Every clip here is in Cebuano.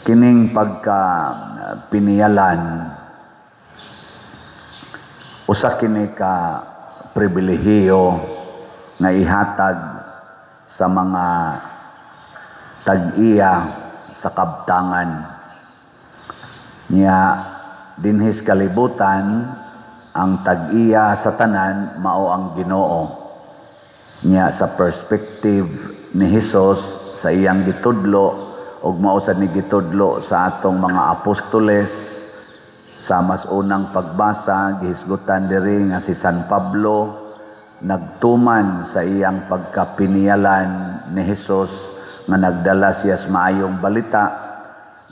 Kining pagka piniyalan, usa kini ka pribilehiyo nga ihatag sa mga tag-iya sa kabtangan. Nya dinhis kalibutan, ang tag-iya sa tanan mao ang Ginoo. Nya sa perspective ni Hesus sa iyang gitudlo ug mao sad ni gitudlo sa atong mga apostoles, sa mas unang pagbasa gihisgutan diri nga si San Pablo nagtuman sa iyang pagkapiniyalan ni Hesus nga nagdala siya sa maayong balita,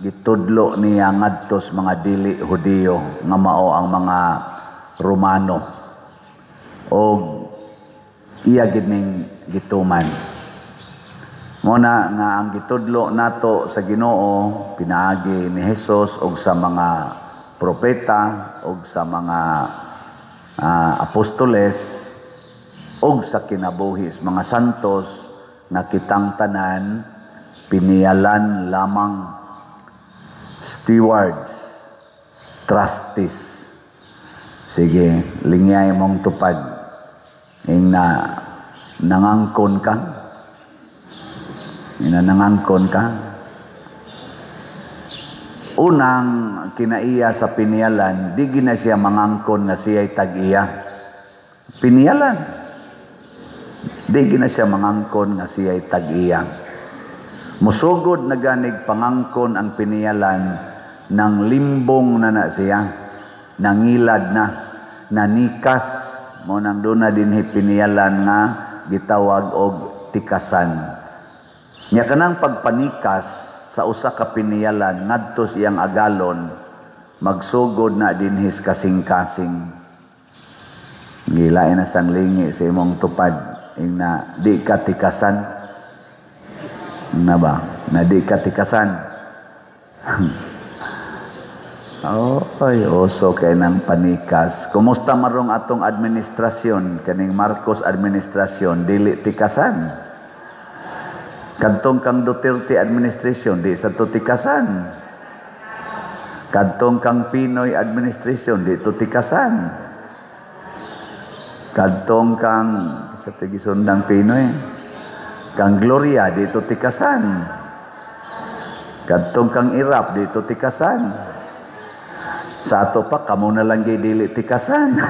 gitudlo niya ngadto sa mga dili Hudiyo nga mao ang mga Romano, og iya gid ning gituman. Mo na nga ang gitudlo nato sa Ginoo pinaagi ni Hesus og sa mga propeta og sa mga apostoles og sa kinabuhi sa mga santos nga kitang tanan piniyalan lamang, stewards, trustees. Sige, lingyay mong tupad. Ing na nangangkon ka. Ina nangangkon ka. Unang kinaiya sa piniyalan, di gina siya mangangkon nga siya'y tag-iya. Piniyalan. Di gina siya mangangkon nga siya'y tag-iya. Musugod na ganig pangangkon ang piniyalan ng limbong na na siya, nangilad na, nanikas, mo nang doon na dinhi piniyalan nga gitawag og tikasan. Nya kanang pagpanikas sa usa ka piniyalan ngadto sa iyang agalon, magsugod na dinhis kasing-kasing. Gilain na sang lingi sa imong tupad ing na di ka tikasan. Na ba? Na di ka tikasan. Oh, ay, oso kay ng panikas. Kumusta marong atong administrasyon, kaning Marcos administrasyon, dili tikasan. Kadtong kang Duterte administration, di sa to tikasan. Kadtong kang PNoy administration, di to tikasan. Kadtong kang sa tigisundang PNoy, kang Gloria, di to tikasan. Kadtong kang Erap, di to tikasan. Sa ato pa, kamo na lang gyud dili tikasan.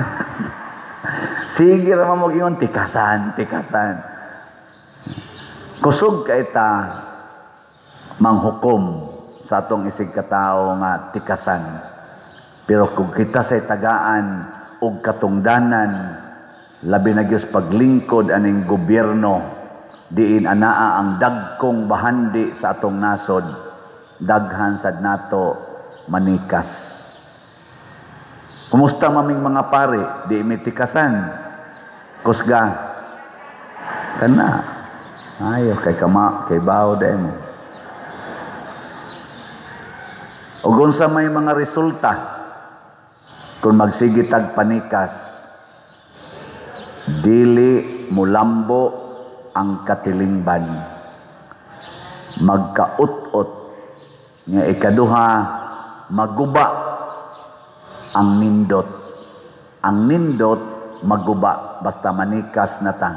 Sige ra mo ingon tikasan, tikasan. Kusog kay ta manghukom sa atong isig katao nga tikasan. Pero kung kita say tagaan og katungdanan, labi na gyud paglingkod aning gobyerno, diin anaa ang dagkong bahandi sa atong nasod, daghan sad nato manikas. Kumusta maming mga pare? Di mi tikasan. Kusga. Kana. Ayo kay kama kay bawo dai mo. Ug unsa may mga resulta kung magsige tag panikas? Dili mulambo ang katilingban. Magkaut-ot nga ikaduha, maguba ang nindot. Ang nindot maguba basta manikas na ta.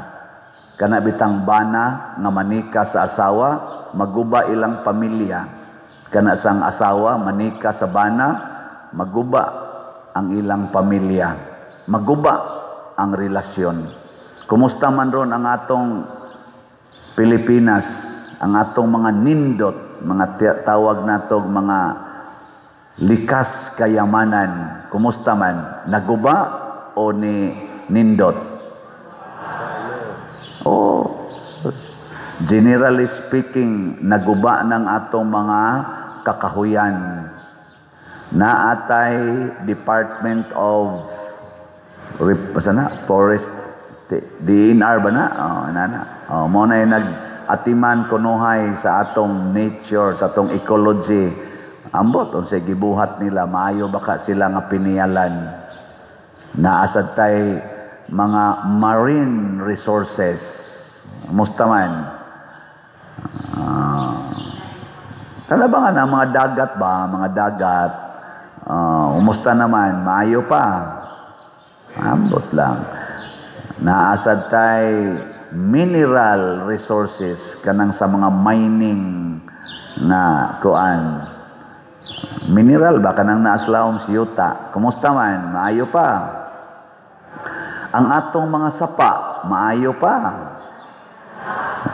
Kana bitang bana nga manikas sa asawa, maguba ilang pamilya. Kana sang asawa manika sa bana, maguba ang ilang pamilya. Maguba ang relasyon. Kumusta man ron ang atong Pilipinas, ang atong mga nindot, mga tawag natog mga likas kayamanan, kumusta man? Naguba o ni nindot? Oh, generally speaking, naguba ng atong mga kakahuyan. Naatay Department of na Forest, DNR ba na? Oh, na. Oh, mo na nag-atiman kunuhay sa atong nature, sa atong ecology. Ambot unsay gibuhat nila, maayo baka sila nga piniyalan. Naasad tay mga marine resources. Musta man? Kana ba nga na mga dagat ba, mga dagat, umusta naman, maayo pa? Ambot lang. Naa sad tay mineral resources, kanang sa mga mining na kuan. Mineral ba kanang naa sa lawom sa yuta? Kumusta man? Maayo pa? Ang atong mga sapa, maayo pa?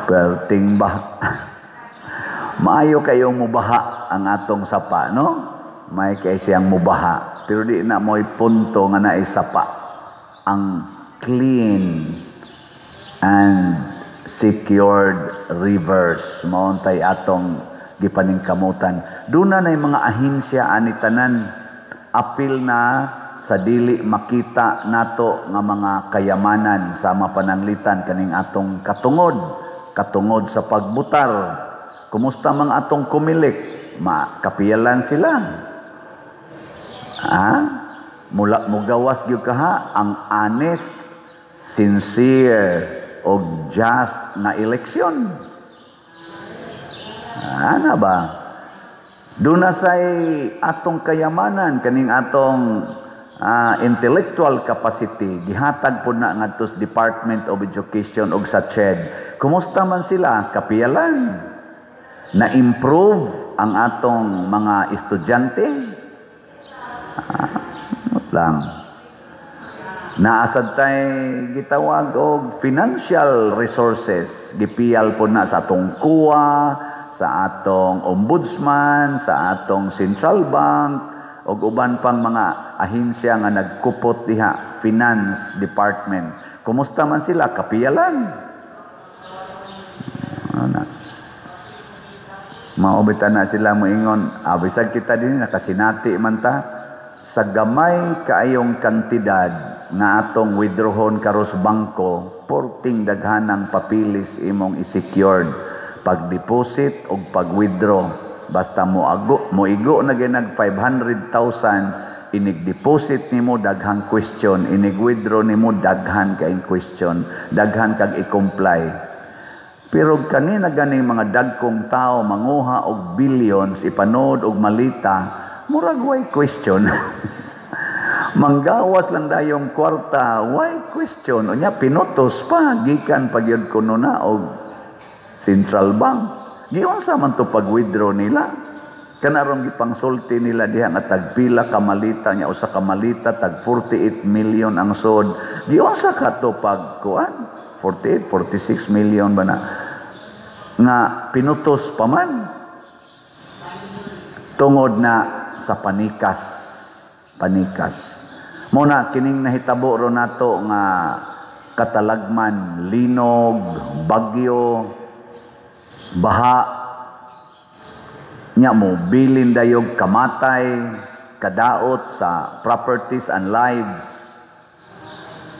Perting ba? Maayo kayong mubaha ang atong sapa, no? May kay siyang mubaha. Pero di na mo'y punto nga naay sapa. Ang clean and secured rivers, mao tay atong gipaningkamutan. Doon na mga ahensya ani tanan, apil na sa dili makita nato nga mga kayamanan sa mapananglitan kaning atong katungod, katungod sa pagbutar. Kumusta mga atong Comelec? Makapiyalan sila. Ha? Mula mugawas gyud kaha ang honest, sincere og just na eleksyon. Ana ba? Doon na say atong kayamanan, kaning atong intellectual capacity, gihatag po na ngadto sa Department of Education og sa CHED. Kumusta man sila? Kapiyalan. Na-improve ang atong mga estudyante? Lang. Naa sad tay gitawag og financial resources, gipiyal po na sa atong COA, sa atong ombudsman, sa atong central bank, ug uban pang mga ahensya nga nagkupot diha, finance department. Kumusta man sila? Kapiyalan. Ana. Mao bitaw na sila moingon, bisag kita din nakasinati man ta sa gamay kaayong kantidad nga atong withdrawon karos bangko, porting daghanang papilis imong i-secured pag-deposit o pag-withdraw. Basta mo ago, moigo na ginag 500,000, inig-deposit nimo, daghang question, inig-withdraw nimo, daghan kay question, daghan kag i-comply. Pero kanina ganing mga dagkong tao manguha og billions, ipanood og malita, murag way question. Manggawas lang dayong kwarta, way question? Unya pinutos pa gikan pa gyud kuno na og central bank. Giunsa man to pag-withdraw nila? Kanarong gipangsulti nila diha nga tagpila ka malita niya, usa ka malita tag 48 million ang sod. Giunsa ka to pag kuan? 48, 46 million ba na? Nga pinutos pa man. Tungod na sa panikas. Panikas. Muna kining nahitabo ro nato nga katalagman, linog, bagyo, baha, nya mo bilin dayog kamatay, kadaot sa properties and lives.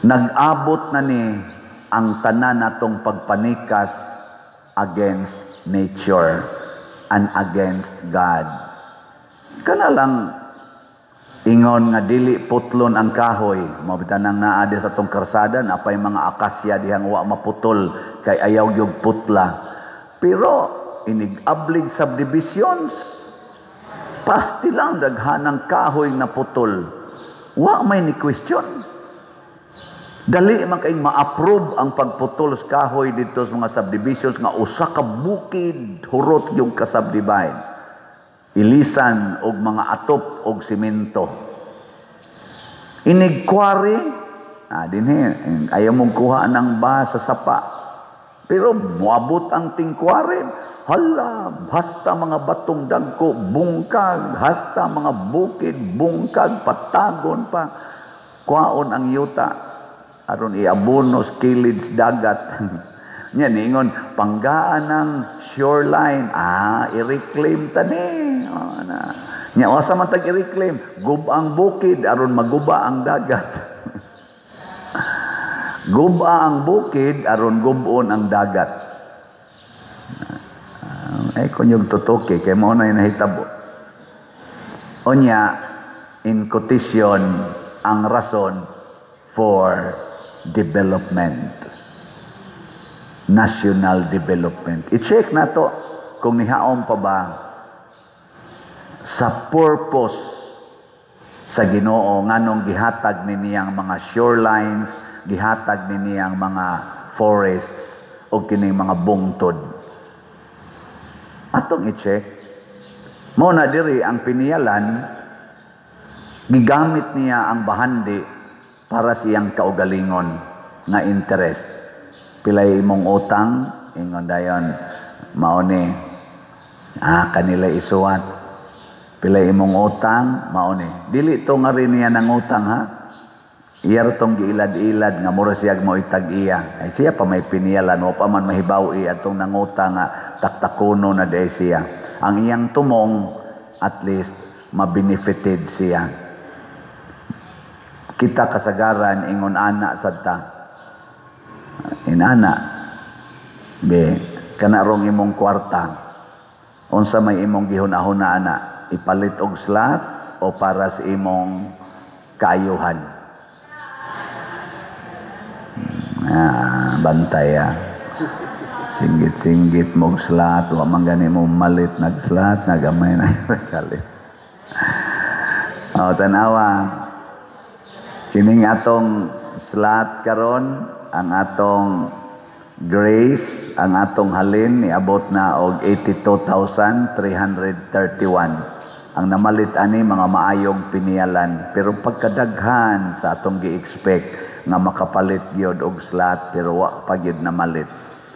Nag-abot na ni ang tanan natong pagpanikas against nature and against God. Kana lang ingon nga dili putlon ang kahoy, mao nang naa di sa atong karsada, napay mga akasya dihang wa maputol kay ayaw gyud putla. Pero inig-ablig subdivisions, pasti lang daghanang kahoy na putol. Wa may ni question. Dali man kay ma-approve ang pagputol sa kahoy dito sa mga subdivisions nga usa ka bukid hurot yung ka-subdivide. Ilisan og mga atop og simento. Inig quarry, dinhi ayaw mong kuha ng ba sa sapa. Pero moabot ang ting-quarry, hala, hasta mga batong dagko, bungkag, hasta mga bukid, bungkag, patagon pa. Kwaon ang yuta aron iabono sa kilid sa dagat. Nya niingon panggaan ng shoreline, i-reclaim ta ni. Oh, na. Nya asa man tag i-reclaim, guba ang bukid aron maguba ang dagat. Guba ang bukid aron gubon ang dagat. Ay kunyog tutuki kay mao na nahitabo. Unya in quotation ang rason for development. National development. I-check na to kung nihaom pa ba sa purpose sa Ginoo nganong gihatag ni niyang mga shorelines, gihatag ni niyang mga forests o kining mga bungtod. Atong i-check. Mao na diri ang piniyalan, gigamit niya ang bahandi para siyang kaugalingon nga interest. "Pilay imong utang?" Ingon dayon, "Mao ni." "Ah, kanila isuwat. Pilay imong utang?" "Mao ni." Dili to nga rin niya nang utang, ha. Iya ra tong giilad-ilad nga mura siya mo itag iya. Ay, siya pa may piniyalan, wa pa man mahibaw-i atong nangutang nga taktakuno na diay siya. Ang iyang tumong, at least mabenefited siya. Kita kasagaran ingon ana sad ta. Inana. Be, kana rong imong kwarta. Unsa may imong gihuna-huna ana? Ipalit og slot o para sa imong kaayuhan? Ah, bantay ah. Singgit-singgit mog slot, wa man gani mo malit nag-slot, nagamay na kalit. Oh, tanawa. Kining atong slot karon, ang atong grace, ang atong halin niabot na og 82,331. Ang namalit ani mga maayong piniyalan, pero pagkadaghan sa atong gi-expect nga makapalit gyud og slot, pero wa pa gyud namalit.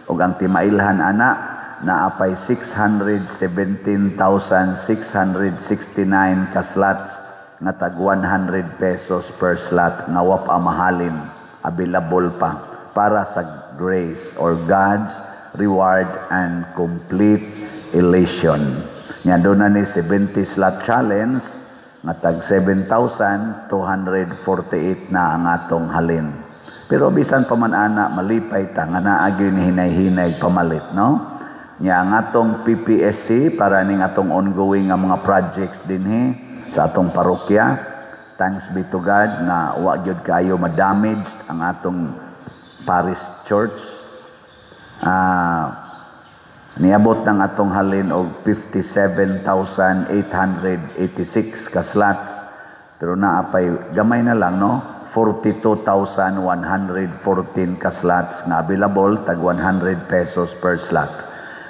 Ug ang timailhan ana, naapay 617,669 ka slots nga tag 100 pesos per slot nga wa pa mahalin, available pa para sa grace or God's reward and complete elation. Nga doon na ni 70 slot challenge nga tag 7,248 na ang atong halin. Pero bisan pa man ana, malipay ta nga naa gyud ni hinay-hinay pamalit, no? Nya ang atong PPSC para ning atong ongoing nga mga projects dinhi sa atong parokya. Thanks be to God na wa gyud kayo ma-damage ang atong parish church. Niabot ng atong halin og 57,886 ka slots, pero naa pay gamay na lang, no, 42,114 ka slots nga available, tag 100 pesos per slot.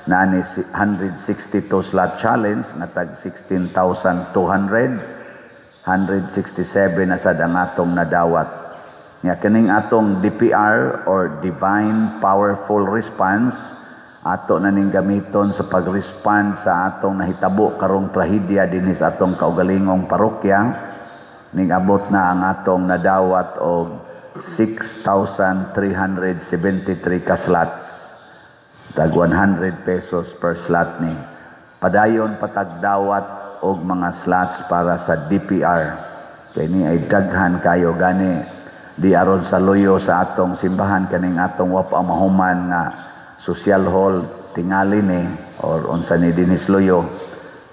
Naa ni 162 slot challenge nga tag 16,200, 167 na sad ang atong nadawat. Nga kining atong DPR or Divine Powerful Response, ato na ning gamiton sa pag-respond sa atong nahitabo karong trahedya dinhi sa atong kaugalingong parokya. Ning abot na ang atong nadawat og 6,373 ka slots, tag 100 pesos per slot ni. Padayon patagdawat og mga slots para sa DPR kay ni ay daghan kayo. Gani di aron sa luyo sa atong simbahan, kaning atong wa pa mahuman nga social hall tingali ni or unsa ni dinis luyo,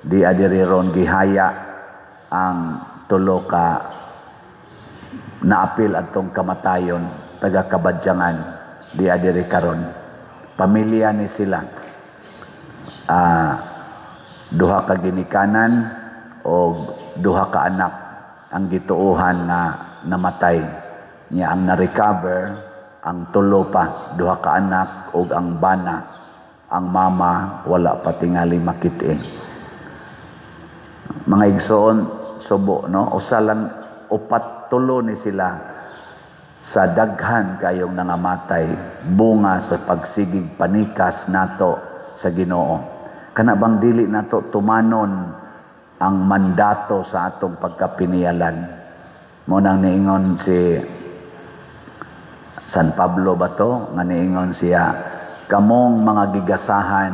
di adiri ron gihaya ang tulo ka naapil atong kamatayon, taga Kabadyangan, di adiri karon. Pamilya ni sila, duha ka ginikanan o duha ka anak ang gituohan nga namatay. Niya ang na-recover ang tulo pa, duha ka anak ug ang bana. Ang mama wala pa tingali makit-i. Mga igsoon, subo, no, usa lang, upat, tulo ni sila sa daghan kayong nangamatay bunga sa pagsigig panikas nato sa Ginoo. Kana bang dili nato tumanon ang mandato sa atong pagkapiniyalan? Mo nang niingon si San Pablo ba to, nga niingon siya, "Kamong mga gigasahan,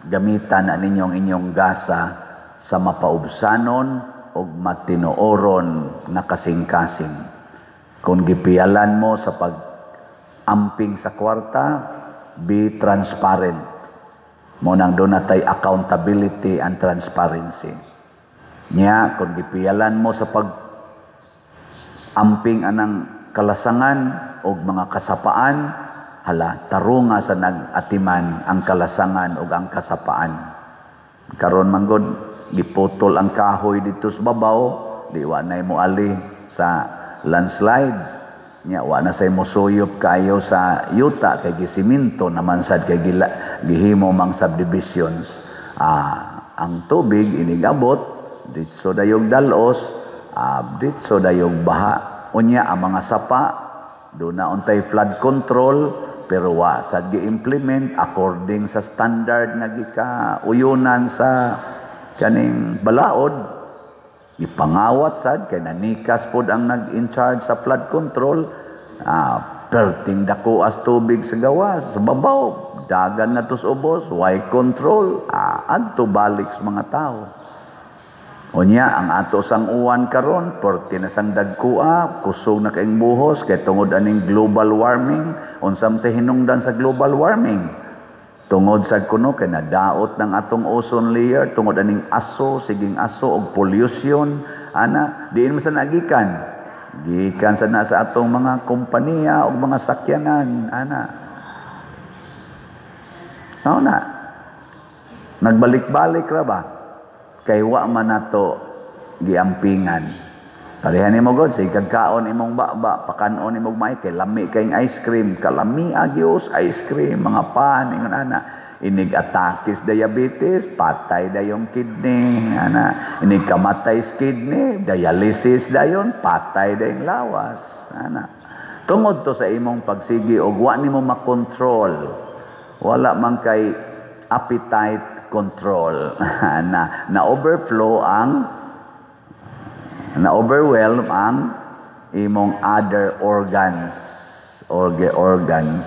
gamitan na ninyong inyong gasa sa mapaubsanon o matinuoron na kasing-kasing." Kung gipiyalan mo sa pag-amping sa kwarta, be transparent. Mo nang doon natay accountability and transparency. Nya, kung gipiyalan mo sa pag-amping anang kalasangan o mga kasapaan, hala, tarunga sa nag-atiman ang kalasangan o ang kasapaan. Karon manggod, Giputol ang kahoy dito sa babaw, di wa nay moali sa landslide. Nya wa na say mosuyop kayo sa yuta kay gisiminto naman sad kay gila, gihimo mang subdivisions. Ang tubig inigabot ditso dayog dalos, ditso dayog baha. Unya ang mga sapa do na untay flood control, pero wa sad gi-implement according sa standard nga gikauyunan sa kaning balaod. Ipangawat sad kay nanikas pod ang nag-in charge sa flood control. Perting dako as tubig sa gawas sa babaw, dagan nga tos ubos, why control? Adto balik sa mga tao. Unya ang ato sang uwan karon perti na sang dagkua, kusog na kaing buhos kay tungod aning global warming. Unsa man sa hinungdan sa global warming? Tungod sa kuno kay nadaot ng atong ozone layer tungod aning aso, siging aso og pollution ana, diin man sa nagikan, gikan sa na sa atong mga kompanya og mga sakyanan ana. Mao na nagbalik-balik ra ba kay wa man nato giampingan. Pareha nimo god, sige kagkaon imong baba, pakanon imong may kay lami kayong ice cream, kalami agyos ice cream, mga pan ingon ana. Inig atakis diabetes, patay dayong kidney ana. Inig kamatay sa kidney, dialysis dayon, patay dayong lawas ana. Tungod to sa imong pagsigi og wa nimo makontrol. Wala man kay appetite control na na overflow ang na overwhelm ang imong other organs, organs.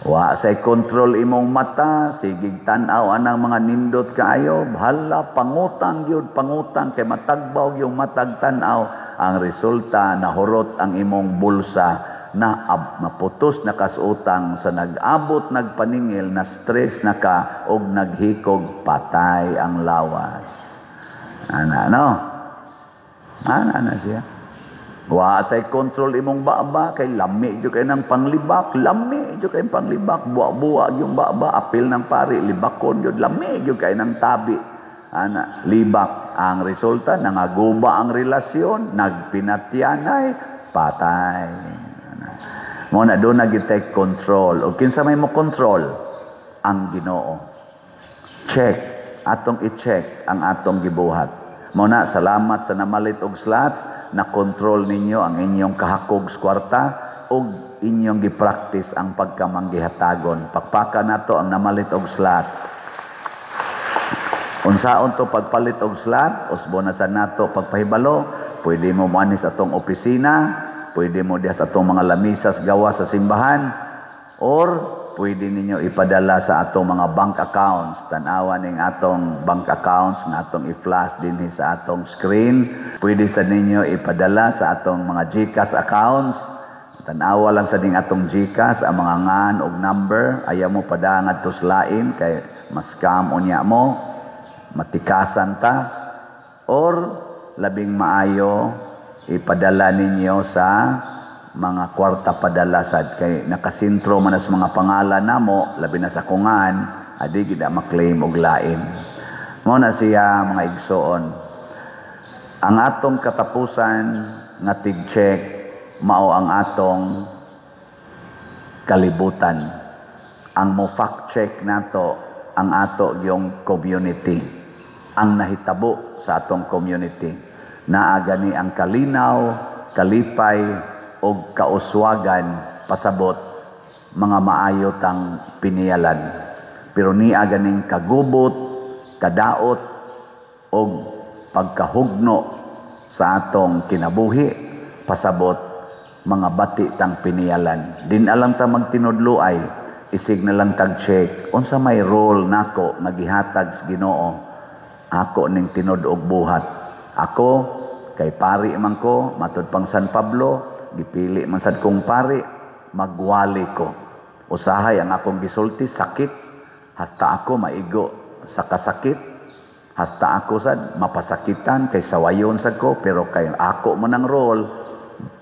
Wa say control imong mata, sigig tan-aw anang mga nindot kaayo, hala pangutang gyud, pangutang kay matagbaw yung matag tan-aw. Ang resulta, nahurot ang imong bulsa, na maputos na kasutang sa nag-abot, nagpaningil, na stress na ka og naghikog, patay ang lawas. Ana no? Ana na siya. Wa say control imong baba kay lami jud kay nang panglibak, lami jud kay panglibak, buwa-buwa yung baba, apil ng pari, libakon jud, lami jud kay nang tabi. Ana, libak. Ang resulta, nangaguba ang relasyon, nagpinatyanay, patay. Ana. Mo na doon nag-take control. O kinsa may mo control? Ang Ginoo. Check. Atong i-check ang atong gibuhat. Mo na, salamat sa namalit og slots, na control ninyo ang inyong kahakog sa kwarta og inyong gi-practice ang pagkamanggihatagon. Pakpaka nato ang namalit og slots. Unsaon to pagpalit og slot? Usbo na sa nato pagpahibalo. Pwede mo moani sa atong opisina, pwede mo diha sa atong mga lamisas gawa sa simbahan, or pwede ninyo ipadala sa atong mga bank accounts. Tanawa ning atong bank accounts nga atong i-flash dinhi sa atong screen. Pwede sa ninyo ipadala sa atong mga GCash accounts. Tanawa lang sa ding atong GCash ang mga ngan og number. Ayaw mo padangad to lain kay mas-scam unya mo, matikasan ta. Or labing maayo ipadala ninyo sa mga kwarta padala sad kay nakasintro man sa mga pangalan namo, labi na sa kungan, adi gid ma-claim og lain. Mo na siya, mga igsoon, ang atong katapusan nga tig-check mao ang atong kalibutan. Ang mo fact check nato ang ato yung community, ang nahitabo sa atong community. Naa gani ang kalinaw, kalipay og kauswagan, pasabot mga maayo tang piniyalan. Pero niya ganing kagubot, kadaot og pagkahugno sa atong kinabuhi, pasabot mga bati tang piniyalan. Din alang ta magtinudloay, isig na lang tag check unsa may role nako nga gihatag sa Ginoo ako ning tinud og buhat. Ako kay pari man ko, matud pang San Pablo, gipili man sad kong pari, magwali ko. Usahay ang akong gisulti sakit, hasta ako maigo sa kasakit, hasta ako sad mapasakitan kay sawayon sad ko, pero kay ako man ang role,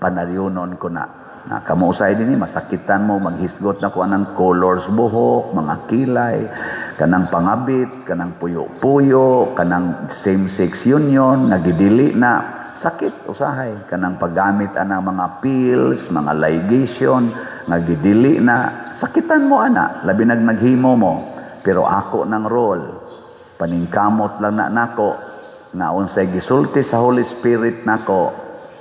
panaryonon ko na. Na kamo usay dinhi masakitan mo, maghisgot na ko anang colors buhok, mga kilay, Kanang pangabit, kanang puyo-puyo, kanang same-sex union, nagidili na, sakit usahay. Kanang paggamit anang mga pills, mga ligation, nagidili na, sakitan mo ana, labi nag naghimo mo. Pero ako ng role, paningkamot lang na nako, nga unsay gisulti sa Holy Spirit nako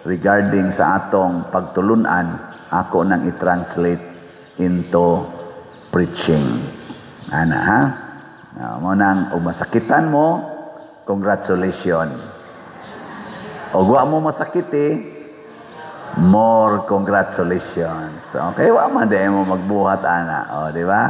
regarding sa atong pagtulunan, ako nang i-translate into preaching. Ana ha? Mo nang masakitan mo, congratulations. O wa mo masakiti, more congratulations. Okay, wa man di mo magbuhat ana. O, di ba?